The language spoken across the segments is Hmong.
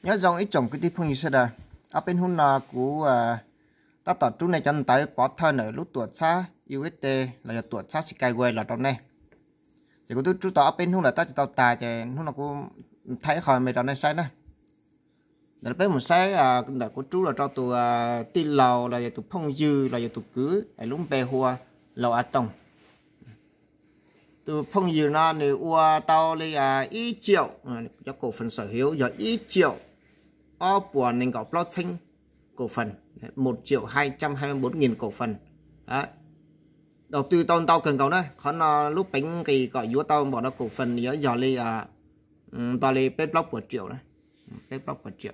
Nyob zoo ib tsoom kwv tij phooj ywg sawv daws, ob peb hnub no kuv tab tom rub nej cov ntawv pov thawj ntawm lub tuam txhab U S D los yog tuam txhab Skyway los rau nej. Ces kuv twb rub tau ob peb hnub lawm tab tsis tau tas, ces hnub no kuv thaij ib qho me rau nej saib na. Ntawm peb mus saib ntawm kuv rub los rau tus tij laug los yog tus phooj ywg los yog tus kwv es lub npe hu ua Laus A Toog. Tus phooj ywg no nws ua tau li ib triệu, cov cổ phần sở hữu yog ib triệu ob puas nees nkaum plaub txheeb cổ phần, một triệu hai trăm hai mươi bốn nghìn cổ phần. Đầu tư tau ntau kawg nkaus na, qhov no lub peev nqis kom yuav tau npaum no cổ phần yuav yog li nto li peb plaub puas triệu na, peb plaub puas triệu.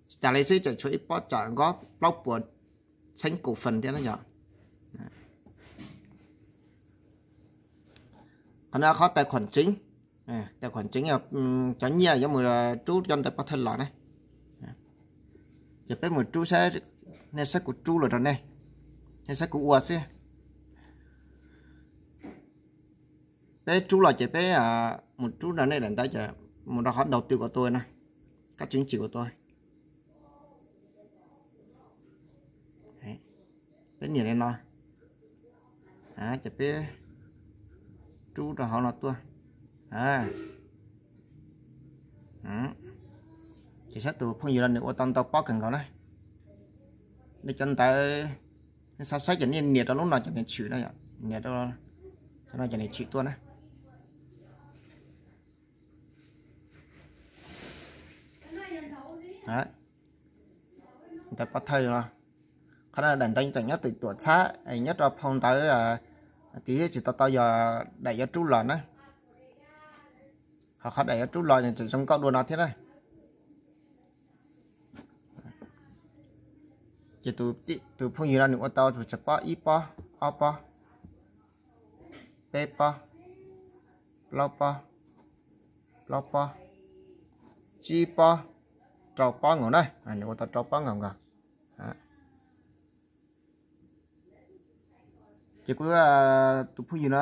Tsis tas li xwb tseem tshuav ib pob tsam nkob plaub puas txheeb cổ phần thiab na yog. Qhov no qhov tài khoản chính, tài khoản chính cov nyiaj yuav mus rub cov ntawv pov thawj los na. Ces peb mus rub saib, nej saib kuv rub los rau nej, nej saib kuv ua xwb. Peb rub los ces peb mus rub rau nej daim ntawv, mus rau qhov đầu tư của tôi na, các chứng chỉ của tôi. Peb nias li no, ces peb rub rau hauv no tuaj. Ces saib tus phooj ywg no nws ua tau ntau pob kawg nkaus na. Nej cov ntawv, nej xav saib ces nej nias rau lub no ces nws tshwm na, nias rau no ces nws tshwm tuaj na. Ntawv pov thawj no, qhov no daim ntawv tseem nyob twm tuam txhab, nyob rau phau ntawv, tiam sis tsis tau tau yog daim yuav rub los na. Ho qhov daim yuav rub los nws tseem zoo nkauj dua no thiab na. Ces tus phooj ywg no nws ua tau tsawg pob, ib pob, ob pob, peb pob, plaub pob, plaub pob, tsib pob, rau pob nkaus na, nws ua tau rau pob nkaus nkaus. Ces kuv, tus phooj ywg no,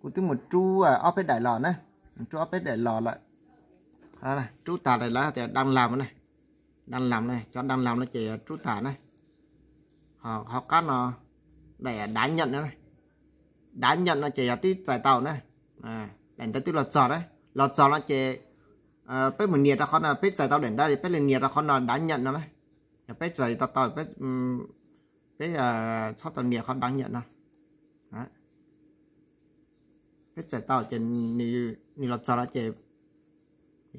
kuv twb mus rub ob peb daim los na, rub ob peb daim los lawm. Rub tas lawm lawv tias đang làm na, đang làm na, cov đang làm no ces rub tas na. Ho qab no daim đá nhận no, đá nhận no ces yog twb txais tau na, daim ntawv twb los txog na. Los txog no ces peb mus nias rau qhov no, peb txais tau daim ntawv peb li nias rau qhov no đá nhận no na. Yog peb txais tau tau, peb txhob tau nias qhov đá nhận no. Peb txais tau ces nws los txog no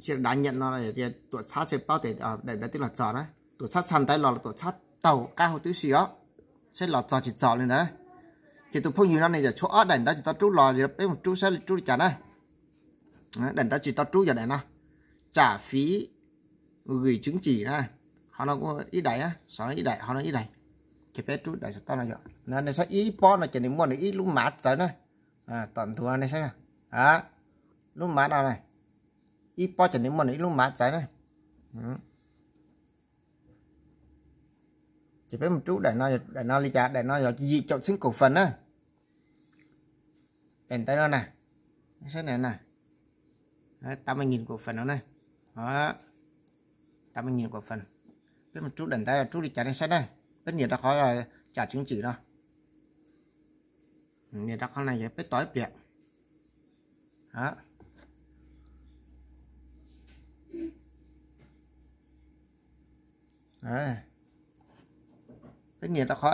ces đá nhận no, tuam txhab thiaj paub tias daim ntawv twb los txog na. Tuam txhab xa ntawv los los tuam txhab taug qab hauv tib si os, saib los txog tsis txog li ntawd. Ces tus phooj ywg no nws tseem tshuav ob daim ntawv tsis tau rub los, peb mus rub saib rub li cas na. Daim ntawv tsis tau rub yog daim no, trả phí gửi chứng chỉ na. Qhov no kuj ib daim, xov no ib daim, qhov no ib daim. Ces peb rub daim xov tooj no yom. Nej saib ib pob no ces nws muaj nws ib lub mav txawv na. Tom ntuag nej saib, lub mav no, ib pob ces nws muaj nws ib lub mav txawv na. Ces peb mus rub daim no, daim no li cas, daim no yog yim caum txheeb kaum fas na. Daim ntawv no na, saib na, tám mươi nghìn cổ phần no na, tám mươi nghìn cổ phần. Peb mus rub daim ntawv rub li cas nej saib na. Peb nias rau qhov trả chứng chỉ no, nias rau qhov no peb tos ib pliag. Peb nias rau qhov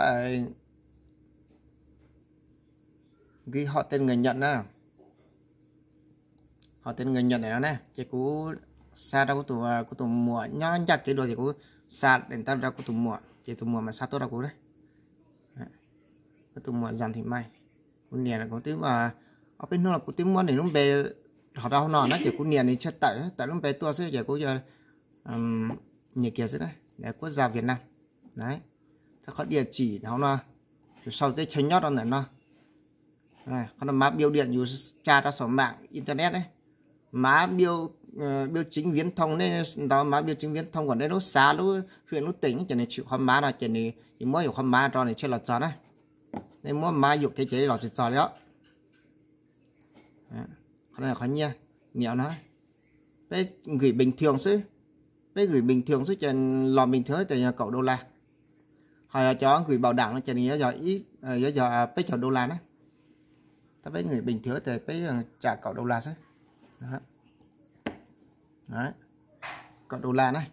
ghi họ tên người nhận na. Họ tên người nhận no na, ces kuv xa rau kuv tus muam nyob ncaj kev dua ces kuv xa daim ntawv rau kuv tus muam ces tus muam mam xa tuaj rau kuv na. Kuv tus muam Zam Thim Mai, kuv nias, kuv twb, ob peb hnub no kuv twb muab nws lub npe hov rau hauv no na, ces kuv nias nws tshiab tawm tawm lub npe tuaj xwb ces kuv yog nias kiag xwb na, Quốc gia Việt Nam. Thawj qhov địa chỉ hauv no, yus sau teb chaws nyob rau ntawm no. Qhov no mã bưu điện yus tsa rau saum mạng internet, mã bưu, bưu chính viễn thông, nej ntaus mã bưu chính viễn thông của nej lub xã, lub huyện, lub tỉnh ces nws tshwm qhov mã no ces nws muab yus qhov mã rau nws thiaj los txog na. Nej muab mã yuam kev ces los tsis txog li os. Qhov no qhov nyiaj, nias no, peb gửi bình thường xwb, Peb gửi bình thường xwb ces los bình thường ces yog kaum đô la. Ho yog cov gửi bảo đảm no ces nws yuav yog, yuav yog peb caug đô la na. Tab peb gửi bình thường ces peb tsam kaum đô la xwb. Kaum đô la na.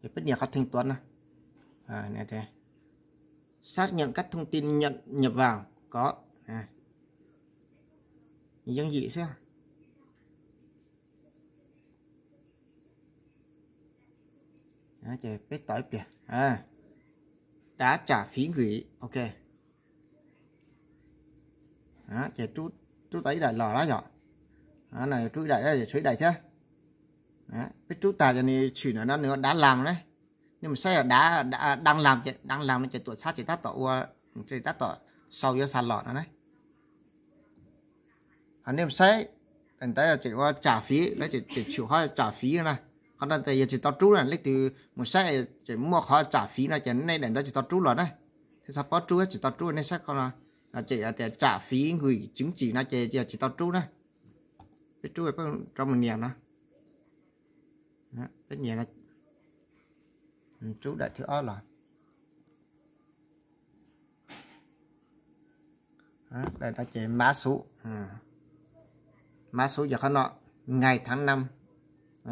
Ces peb nias qhov thanh toán no. Xác nhận các thông tin nhận nhập vào có. Yooj yim xwb. Peb tau ib pliag. Đã trả phí gửi, ok. Ces rub tau ib daim los na yom. Rub ib daim, tshuav ib daim thiab. Peb rub tag ces nws tshwm no nws ua đã làm na. Nej mus saib, đã làm, đã làm no ces tuam txhab ces tab tom ua, tab tom sau yuav xa los no na. Ho nej mus saib, daim ntawd tseem ua trả phí, lawv tseem tshwm qhov trả phí na. Qhov no ces yog tsis tau rub na, leej twg mus saib tseem muaj qhov trả phí no ces nej daim ntawd tsis tau rub los na. Thiab txhob paub rub, tsis tau rub, nej saib qhov no, tseem tias trả phí gửi chứng chỉ no ces yog tsis tau rub na. Peb rub, peb rov mus nias no. Peb nias no, rub daim thib ob los. Daim no ces mã số, mã số yog qhov no, ngày tháng năm,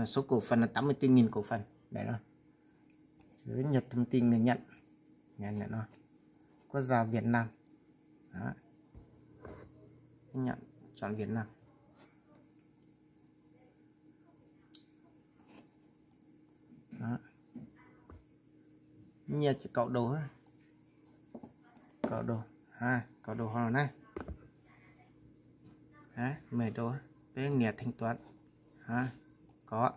số cổ phần là tám mươi tư nghìn cổ phần. Daim no, nhập thông tin người nhận, quốc gia Việt Nam. Đó. Nhận chọn Việt Nam. Nyiaj ces kaum đô, kaum đô, kaum đô ho na. Mười đô, peb nias thanh toán. Có.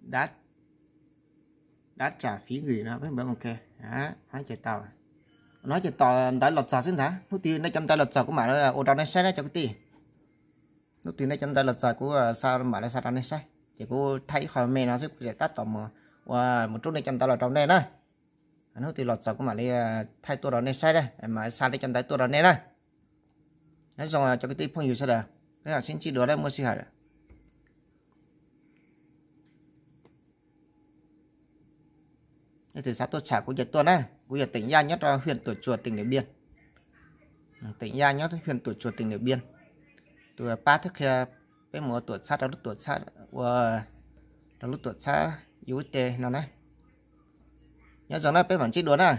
Đã, đã trả phí gửi no, peb npawb ok. No ces tau, no ces tos ntawv los txog xwb ntag. Hnub twg nej cov ntawv los txog kuv mam ua rau nej saib na cov kwv tij. Hnub twg nej cov ntawv los txog kuv xa, mam li xa rau nej saib. Ces kuv thaij ib qho me no xwb, kuv tseem tab tom mus ua, mus rub nej cov ntawv los rau nej na. Hnub twg los txog kuv mam li thaij tuaj rau nej saib na, mam xa nej cov ntawv tuaj rau nej na. Nyob zoo cov kwv tij phooj ywg sawv daws, peb mam sib ntsib dua na, muaj sij hawm. Leej twg xav tuaj tsham kuv ces tuaj na, kuv yog tỉnh Gia nyob rau huyện Tủa Chùa tỉnh Điện Biên. Tỉnh Gia nyob huyện Tủa Chùa tỉnh Điện Biên. Tus pab thiab qhia peb mus ua tuam txhab rau lub tuam txhab, ua rau lub tuam txhab U S D no na. Nyob zoo na, peb mam ntsib dua na.